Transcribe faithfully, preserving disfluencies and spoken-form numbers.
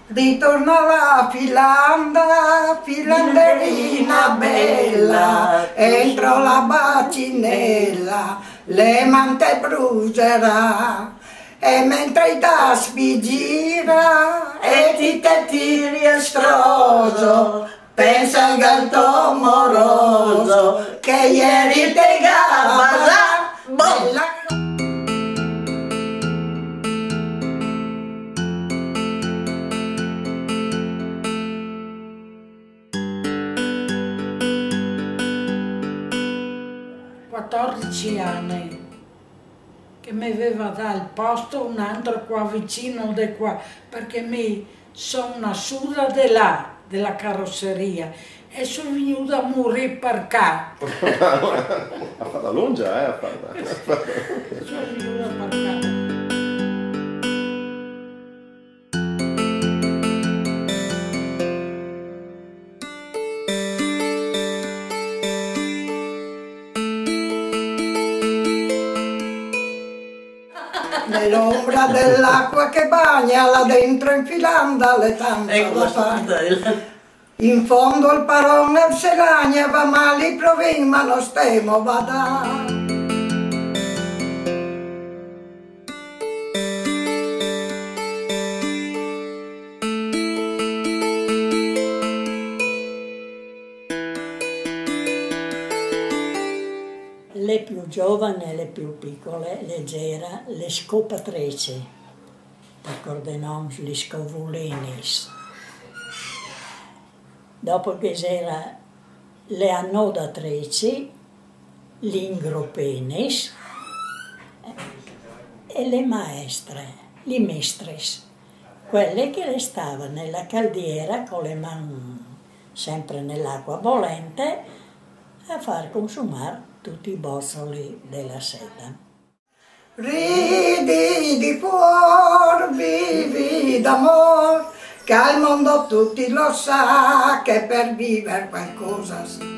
Ritorna la filanda, filanderina bella, entro la bacinella, le mante bruserà. E mentre i das vi gira e ti te tiri a stroso, pensa al gatto moroso che ieri te gabasa. Boh! Quattordici anni che mi aveva dato il posto un altro qua vicino di qua, perché mi sono nassuta di là, della carrozzeria, e sono venuta a morire per qua. Ha fatto lunga, eh, ha fatto. Sono venuta per qua. Nell'ombra dell'acqua che bagna là dentro in filanda le tante Ecco, da fare. Stella. In fondo il paron al se lagna, va male i provin, ma non stiamo badare. Le più giovane, le più piccole, le gera le scopatrici, per cor de noms li scovulinis. Dopo che gera le annodatrici, li ingropenis, e le maestre, li mestris, quelle che le stava nella caldiera con le man sempre nell'acqua bollente a far consumar tutti i bozzoli della seta. Ridi di cuor, vivi d'amor, che al mondo tutti lo sa che per viver qualcosa si